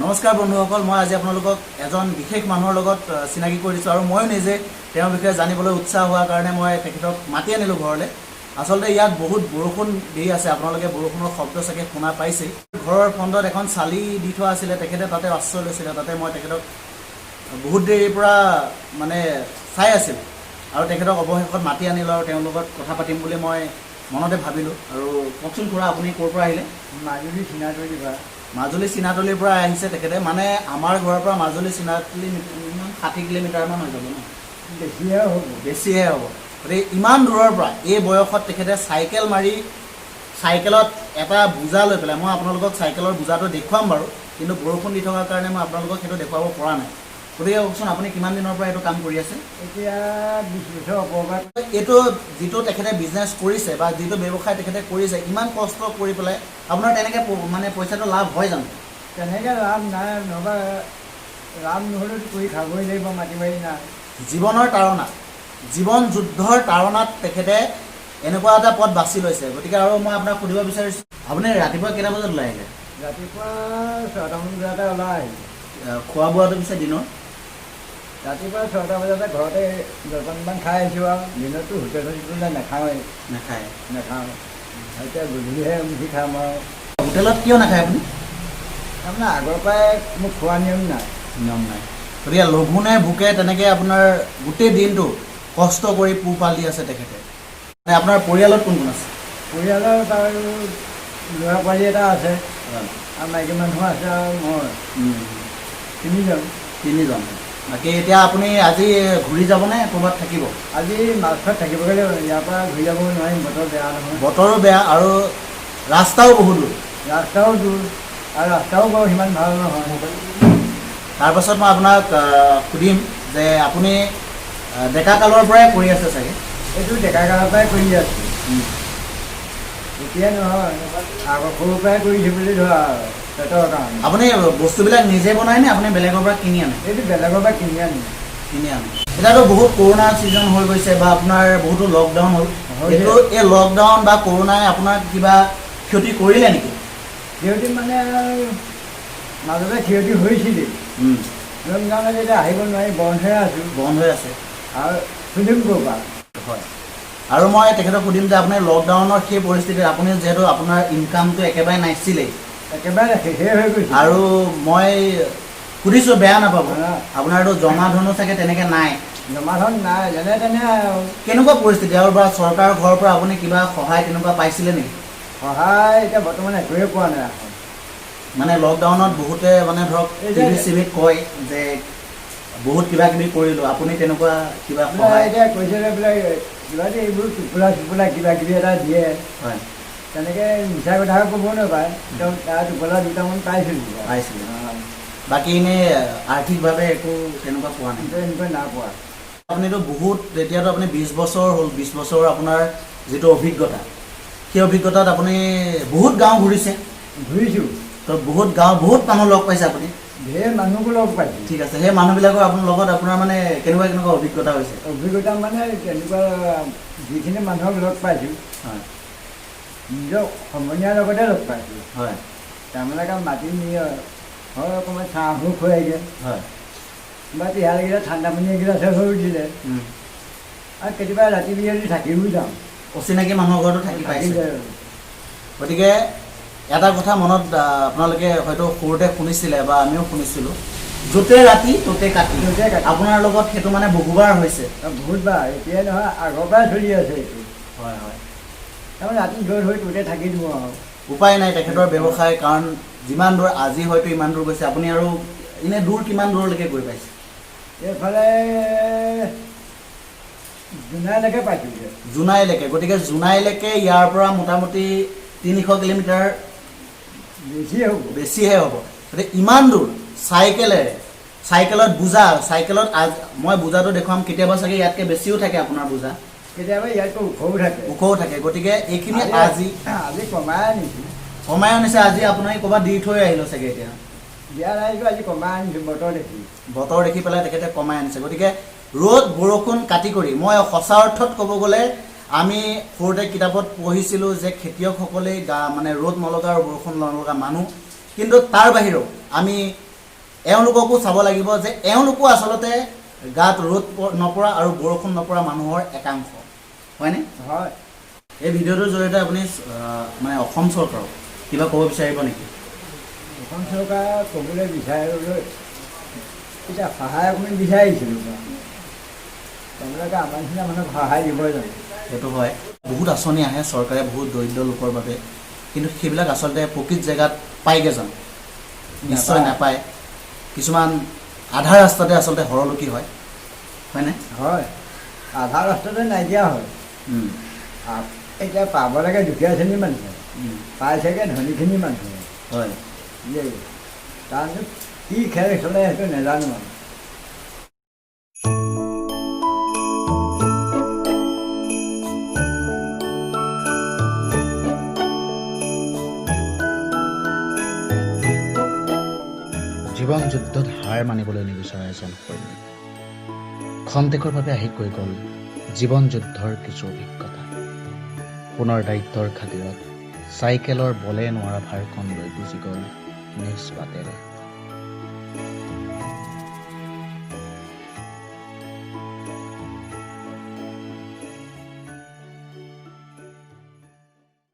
নমস্কাৰ বন্ধুসকল, মই আজি আপোনালোকক এজন বিশেষ মানুহৰ লগত চিনাকি কৰি দিছোঁ আৰু ময়ো নিজে তেওঁৰ বিষয়ে জানিবলৈ উৎসাহ হোৱাৰ কাৰণে মই তেখেতক মাতি আনিলোঁ ঘৰলৈ। আচলতে ইয়াত বহুত বৰষুণ দি আছে, আপোনালোকে বৰষুণৰ শব্দ চাগে শুনা পাইছেই। ঘৰৰ ফ্ৰণ্টত এখন চালি দি থোৱা আছিলে, তেখেতে তাতে আশ্ৰয় লৈছিলে। তাতে মই তেখেতক বহুত দেৰিৰ পৰা মানে চাই আছিলোঁ আৰু তেখেতক অৱশেষত মাতি আনিলোঁ আৰু তেওঁৰ লগত কথা পাতিম বুলি মই মনতে ভাবিলোঁ। আৰু কওকচোন খুৰা, আপুনি ক'ৰ পৰা আহিলে? মাজুলী চিনাতলিৰ পৰা। মাজুলী চিনাতলিৰ পৰা আহিছে তেখেতে। মানে আমাৰ ঘৰৰ পৰা মাজুলী চিনাতলি মিনিমাম 60 কিলোমিটাৰমান হৈ যাব ন? বেছিহে হ'ব। বেছিহে হ'ব। গতিকে ইমান দূৰৰ পৰা এই বয়সত তেখেতে চাইকেল মাৰি, চাইকেলত এটা বোজা লৈ পেলাই, মই আপোনালোকক চাইকেলৰ বোজাটো দেখুৱাম বাৰু, কিন্তু বৰষুণ দি থকাৰ কাৰণে মই আপোনালোকক সেইটো দেখুৱাব পৰা নাই। গতিকে কওকচোন, আপুনি কিমান দিনৰ পৰা এইটো কাম কৰি আছে? এতিয়া 20 বছৰ ওপৰৰ পৰা। এইটো যিটো তেখেতে বিজনেছ কৰিছে বা যিটো ব্যৱসায় তেখেতে কৰিছে, ইমান কষ্ট কৰি পেলাই আপোনাৰ তেনেকৈ মানে পইচাটো লাভ হয় জানো? তেনেকৈ লাভ নাই, নহ'বা লাভ নহ'লেতো কৰি খাবই লাগিব, মাটি বাৰী নাই। জীৱনৰ তাৰণা, জীৱন যুদ্ধৰ তাৰণাত তেখেতে এনেকুৱা এটা পথ বাছি লৈছে। গতিকে আৰু মই আপোনাক সুধিব বিচাৰিছোঁ, আপুনি ৰাতিপুৱা কেইটা বজাত ওলাই আহিলে? ৰাতিপুৱা 6টামান বজাতে ওলাই আহিলোঁ। খোৱা বোৱাটো পিছে দিনৰ? ৰাতিপুৱা 6টা বজাতে ঘৰতে জলপানমান খাই আহিছোঁ আৰু দিনততো হোটেল চোটেল নাখাওঁৱেই। নাখায়? নাখাওঁ। এতিয়া গধূলিহে এমুঠি খাম আৰু। হোটেলত কিয় নাখায় আপুনি? তাৰমানে আগৰ পৰাই মোক খোৱা নিয়ম নাই। নিয়ম নাই। গতিকে লঘোণে ভোকে তেনেকৈ আপোনাৰ গোটেই দিনটো কষ্ট কৰি পোহপাল দি আছে তেখেতে। মানে আপোনাৰ পৰিয়ালত কোন কোন আছে? পৰিয়ালত আৰু ল'ৰা পোৱালি এটা আছে আৰু মাইকী মানুহ আছে আৰু মই, তিনিজন। তিনিজন। বাকী এতিয়া আপুনি আজি ঘূৰি যাবনে ক'ৰবাত থাকিব? আজি মাছখোৱাত থাকিবগৈ লাগিব। ইয়াৰ পৰা ঘূৰি যাব নোৱাৰিম, বতৰ বেয়া নহয়। বতৰো বেয়া আৰু ৰাস্তাও বহুত দূৰ। ৰাস্তাও দূৰ আৰু ৰাস্তাও বাৰু সিমান ভাল নহয়। তাৰপাছত মই আপোনাক সুধিম যে আপুনি ডেকা কালৰ পৰাই কৰি আছে চাগে? এইটো ডেকা কালৰ পৰাই কৰি আছোঁ, এতিয়া নহয়, আগৰ সৰুৰ পৰাই কৰিছোঁ বুলি ধৰা আৰু পেটৰ কাৰণে। আপুনি বস্তুবিলাক নিজে বনায় নে আপুনি বেলেগৰ পৰা কিনি আনে? এইটো বেলেগৰ পৰা কিনি আনি। কিনি আনে। এতিয়াতো বহুত কৰোণা ছিজন হৈ গৈছে বা আপোনাৰ বহুতো লকডাউন হ'ল। হৈছে। এইটো এই লকডাউন বা কৰোণাই আপোনাক কিবা ক্ষতি কৰিলে নেকি? ক্ষতি মানে মাজতে ক্ষতি হৈছিলেই। লকডাউনত এতিয়া আহিব নোৱাৰি, বন্ধ হৈ আছোঁ। বন্ধ হৈ আছে। আৰু চলিম ক'ৰ পৰা? হয়, আৰু মই তেখেতক সুধিম যে আপুনি লকডাউনৰ সেই পৰিস্থিতিত আপুনি যিহেতু আপোনাৰ ইনকামটো একেবাৰে নাছিলেই। একেবাৰে শেষেই হৈ গৈছে। আৰু মই সুধিছোঁ, বেয়া নাপাব। না। আপোনাৰতো জমা ধনো চাগে তেনেকৈ নাই? জমা ধন নাই, যেনে তেনে আৰু। কেনেকুৱা পৰিস্থিতি আৰু বা চৰকাৰৰ ঘৰৰ পৰা আপুনি কিবা সহায় তেনেকুৱা পাইছিলে নেকি? সহায় এতিয়া বৰ্তমান একোৱে পোৱা নাই এখন। মানে লকডাউনত বহুতে মানে ধৰক এই যে- টিভি চিভিত কয় যে বহুত কিবা কিবি কৰিলোঁ, আপুনি তেনেকুৱা কিবা সহায়? এতিয়া কৈছে যে বোলে কিবা যে এইবোৰ টোপোলা চোপোলা কিবা কিবি এটা দিয়ে। তেনেকৈ মিছা কথা ক'ব নাপায়, তেওঁ তাৰ টোপোলা দুটামান পাইছিলোঁ। পাইছিলে। বাকী এনেই আৰ্থিকভাৱে একো তেনেকুৱা পোৱা নাই? এনেকুৱা নাই পোৱা। আপুনিতো বহুত, এতিয়াতো আপুনি 20 বছৰ হ'ল, 20 বছৰ আপোনাৰ যিটো অভিজ্ঞতা, সেই অভিজ্ঞতাত আপুনি বহুত গাঁও ঘূৰিছে। ঘূৰিছোঁ। তো বহুত গাঁও, বহুত মানুহ লগ পাইছে আপুনি। ঢেৰ মানুহকো লগ পাইছোঁ। ঠিক আছে, সেই মানুহবিলাকৰ আপোনাৰ লগত আপোনাৰ মানে কেনেকুৱা কেনেকুৱা অভিজ্ঞতা হৈছে? অভিজ্ঞতা মানে তেনেকুৱা যিখিনি মানুহক লগ পাইছোঁ, নিজৰ সমনীয়াৰ লগতে লগ পাইছোঁ। তাৰমানে কাম মাতি নিয়ে হয়, অকণমান চাহো খুৱাইগৈ বা তিহালকেইটা ঠাণ্ডা পানী এগিলাচ হৈ দিলে আৰু কেতিয়াবা ৰাতি বিয়লি থাকিও যাওঁ। অচিনাকি মানুহৰ ঘৰতো থাকি থাকি পাইছে? যায়। গতিকে এটা কথা মনত আপোনালোকে হয়তো সৰুতে শুনিছিলে বা আমিও শুনিছিলোঁ, য'তে ৰাতি ত'তে কাটি। য'তে কাটি। আপোনাৰ লগত সেইটো মানে বহুবাৰ হৈছে? বহুত বাৰ, এতিয়াই নহয়, আগৰ পৰাই চলি আছে এইটো। হয় হয় তাৰমানে ৰাতি য'ত হৈ ত'তে থাকি দিওঁ আৰু। উপায় নাই, তেখেতৰ ব্যৱসায়, কাৰণ যিমান দূৰ আজি হয়তো ইমান দূৰ গৈছে আপুনি। আৰু এনে দূৰ কিমান দূৰলৈকে গৈ পাইছে? এইফালে জোনাইলৈকে পাইছোঁগৈ। জোনাইলৈকে। গতিকে জোনাইলৈকে ইয়াৰ পৰা মোটামুটি 300 কিলোমিটাৰ। বেছি হ'ব। বেছিহে হ'ব। গতিকে ইমান দূৰ চাইকেলেৰে, চাইকেলত বোজা, চাইকেলত আজ মই বোজাটো দেখুৱাম, কেতিয়াবা চাগে ইয়াতকৈ বেছিও থাকে আপোনাৰ বোজা। কেতিয়াবা ইয়াতকৈ ওখও থাকে। ওখও থাকে। গতিকে এইখিনি আজি আজি কমাই আনিছোঁ। কমাই আনিছে। আজি আপোনাক ক'ৰবাত দি থৈ আহিলোঁ চাগে এতিয়া? দিয়া নাই, আজি কমাই আনিছোঁ বতৰ দেখি। বতৰ দেখি পেলাই তেখেতে কমাই আনিছে। গতিকে ৰ'দ বৰষুণ কাটি কৰি মই সঁচা অৰ্থত ক'ব গ'লে আমি সৰুতে কিতাপত পঢ়িছিলোঁ যে খেতিয়কসকলেই গা মানে ৰ'দ নলগা আৰু বৰষুণ নলগা মানুহ, কিন্তু তাৰ বাহিৰেও আমি এওঁলোককো চাব লাগিব যে এওঁলোকো আচলতে গাত ৰ'দ নপৰা আৰু বৰষুণ নপৰা মানুহৰ একাংশ, হয়নে? হয়। এই ভিডিঅ'টোৰ জৰিয়তে আপুনি মানে অসম চৰকাৰক কিবা ক'ব বিচাৰিব নেকি? অসম চৰকাৰে ক'বলৈ বিচাৰিবলৈ এতিয়া সহায় অকণমান বিচাৰিছিলোঁ মই। তেওঁলোকে আমাৰ নিচিনা মানুহক সহায় দিব জানো? সেইটো হয়, বহুত আঁচনি আহে চৰকাৰে বহুত দৰিদ্ৰ লোকৰ বাবে, কিন্তু সেইবিলাক আচলতে প্ৰকৃত জেগাত পায়গৈ জানো? নিশ্চয় নাপায়। কিছুমান আধা ৰাস্তাতে আচলতে হৰলুকি হয়, হয়নে? হয়, আধা ৰাস্তাতে নাইকিয়া হয়। এতিয়া পাব লাগে দুখীয়া শ্ৰেণীৰ মানুহে, পাইছেগৈ ধনীখিনি মানুহে। হয়। ইয়ে তাৰপিছত কি খেল চলে সেইটো নাজানো আৰু। জীৱন যুদ্ধত হাৰ মানিবলৈ নিবিচৰা এজন সৈনিক খন্তেকৰ বাবে আহি কৈ গ'ল জীৱন যুদ্ধৰ কিছু অভিজ্ঞতা। পুনৰ দায়িত্বৰ খাতিৰত চাইকেলৰ বলে নোৱাৰা ভাৰখন লৈ গুচি গ'ল নিজ বাটেৰে।